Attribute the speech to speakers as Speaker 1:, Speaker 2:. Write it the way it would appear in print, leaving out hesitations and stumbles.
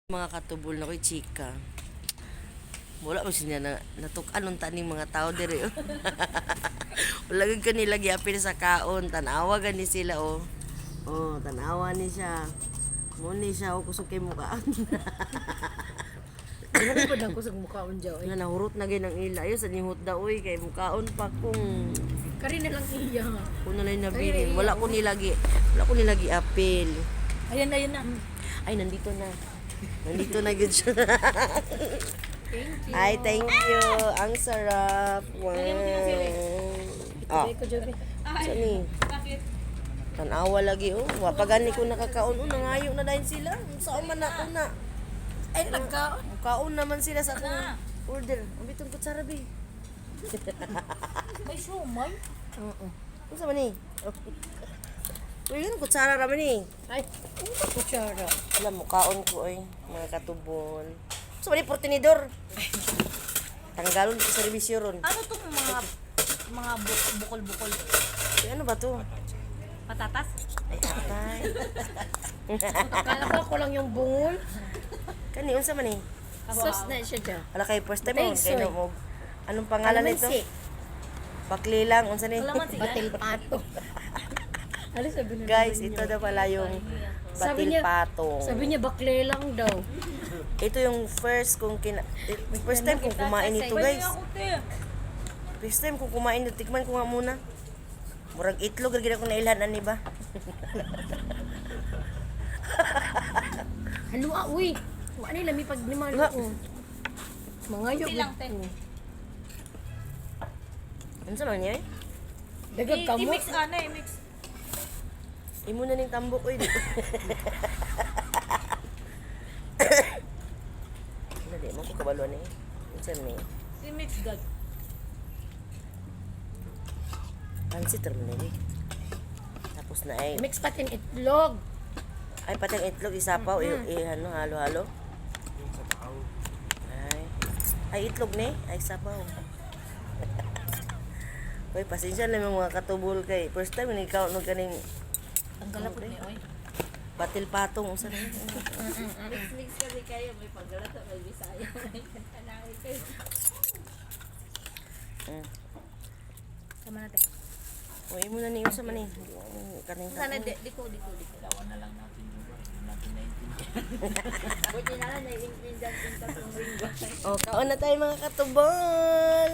Speaker 1: Mga katubol na ko'y chika. Wala mo siya na natuk-anon taning mga tao diri, oh. Wala gyud kanila giapil sa kaon, tan-awa gani sila, oh. Oh, tan-awa ni siya. Mo ni siya, oh, kusog kay mukaan.
Speaker 2: Wala pa na ko sa mukhaon jaw.
Speaker 1: Nga nahurot na gyud ang ila. Ayo sa nihot da oy kay mukaon pa kung
Speaker 2: Kari na lang iya.
Speaker 1: kuno na nabilin. Wala ko nilagi. Wala ko nilagi apil.
Speaker 2: Ayan, ayan na.
Speaker 1: Ay, nandito na. Nandito na gyud siya.
Speaker 2: Thank you.
Speaker 1: Ay, thank you. Ang sarap. Wow. Ah,
Speaker 2: Ay, ko jaw.
Speaker 1: saan ni?
Speaker 3: Bakit?
Speaker 1: Tanawa lagi, oh. Wa pa gani ko nakakaon. Oh, nangayo na dahil sila. Saan man ako na.
Speaker 2: Ay, nagkaon.
Speaker 1: Kaon naman sila sa akong order. Ang bitong kutsara, be.
Speaker 3: May siomay?
Speaker 2: Oo.
Speaker 1: Unsa man ni? Uy, yun, kutsara raman ni.
Speaker 2: Ay, kutsara.
Speaker 1: Alam mo, kaon ko, oy. Mga katubon. Unsa man ni, portinidor? Tanggalon ko sa servisyo ron.
Speaker 3: Ano itong mga bukol-bukol?
Speaker 1: Uy, ano ba to?
Speaker 3: Patatas?
Speaker 1: Ay, atay.
Speaker 2: Akala ko ako lang yung bungol.
Speaker 1: Kani, unsa man ni?
Speaker 2: Sauce na siya jaw.
Speaker 1: Wala kay first time mo,
Speaker 2: Thanks,
Speaker 1: kay
Speaker 2: oy.
Speaker 1: no, mo. Anong pangalan nito?
Speaker 2: Kalamansi.
Speaker 1: Baklilang, unsa ni?
Speaker 3: Kalamansi.
Speaker 2: Batil pato. Ano sabi na
Speaker 1: Guys,
Speaker 2: naman
Speaker 1: ito
Speaker 2: niya?
Speaker 1: daw pala yung
Speaker 2: Sabi
Speaker 1: batil
Speaker 2: niya-
Speaker 1: patong.
Speaker 2: Sabi niya bakle lang daw.
Speaker 1: Ito yung first time kong kumain nito, guys.
Speaker 3: Pwede ako, te.
Speaker 1: First time kong kumain nito, tikman ko nga muna. Murag itlog ra gid ako nailhan ani ba?
Speaker 2: Ano ah, uy. Wa ni lami pag nimalo
Speaker 1: Wa.
Speaker 2: ko. Mga
Speaker 3: Kunti lang, te.
Speaker 1: Unsa man niya? Eh?
Speaker 2: Dagag ka mo.
Speaker 3: I-mix ana, i-mix.
Speaker 1: Imo na ning tambok oy. Ano di mo ko kabalo ni? Unsa ni?
Speaker 3: I-mix gag.
Speaker 1: Pansit ra man ni. Tapos na ay.
Speaker 2: Mix patin itlog.
Speaker 1: Ay, pati ang itlog isapaw, i ano, halo-halo. Ay. Ay, itlog ni. Ay, sapaw. Uy, pasensya na yung mga katubol kay. First time, ikaw nung kaning
Speaker 3: Tanggal po ni, oy.
Speaker 1: batil patong. Unsa na yun?
Speaker 3: Mix-mix kasi kayo. May paggalata, may Bisaya, may Kantanawin kayo. Sama natin.
Speaker 1: Uy, imo na ni unsa man ni. Kaning
Speaker 3: Sana di ko, di ko, di ko. Dawan na lang natin yung hindi natin naiintindihan. Buti na lang naiintindihan yung tatlong linggo.
Speaker 1: Oh, kaon na tayo, mga katubol.